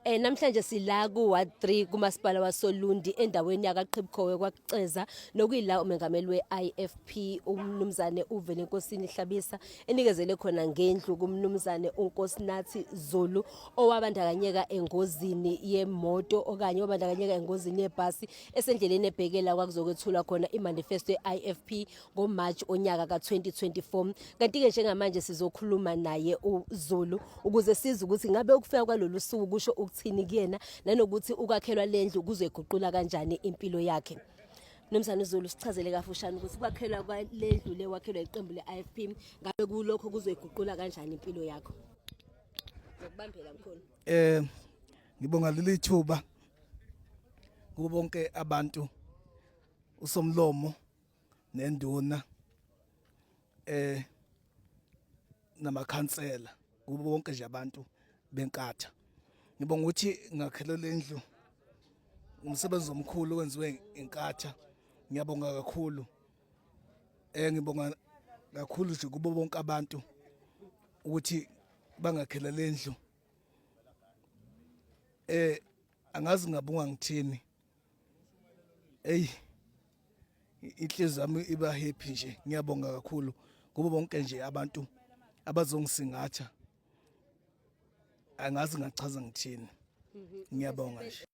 Namhlanje sila ku Ward 3 kumasipala wasoLundi endaweni yakaQhibukhowe kwaCeza nokuyila umengameli we-IFP umnumzane uVelenkosini Hlabisa enikezele khona ngendlu kumnumzane uNkosinathi Zulu owabandakanyeka engozini yemoto okanye wabandakanyeka engozini yebhasi esendleleni ebhekela kwakuzokwethulwa khona imanifesto ye-IFP ngoMarch onyaka ka-2024. Kanti-ke njengamanje sizokhuluma naye uZulu ukuze size ukuthi ngabe ukufika kwalolu suku kusho ukuthini kuyena nanokuthi ukwakhelwa lendlu kuzoyiguqula kanjani impilo yakhe. Mnumzane uZulu, sichazele kafushane ukuthi ukwakhelwa kwalendlu le wakhelwa iqembu le-IFP ngabe kulokho kuzoyiguqula kanjani impilo yakho. Ngokubambela mkhulu. Ngibonga leli thuba kubo bonke abantu, usomlomo nenduna namakhansela, kubo bonke nje abantu beNkatha. Ngibonga ukuthi ngakhelwe lendlu, umsebenzi omkhulu wenziwe iNkatha. Ngiyabonga kakhulu, ngibonga kakhulu nje kubo bonke abantu ukuthi bangakhela lendlu. Angazi ngabonga ngithini. Ey, inhliziyo yami iba happy nje. Ngiyabonga kakhulu kubo bonke nje abantu abazongisingatha. Angazi ngachaza ngithini. Ngiyabonga nje.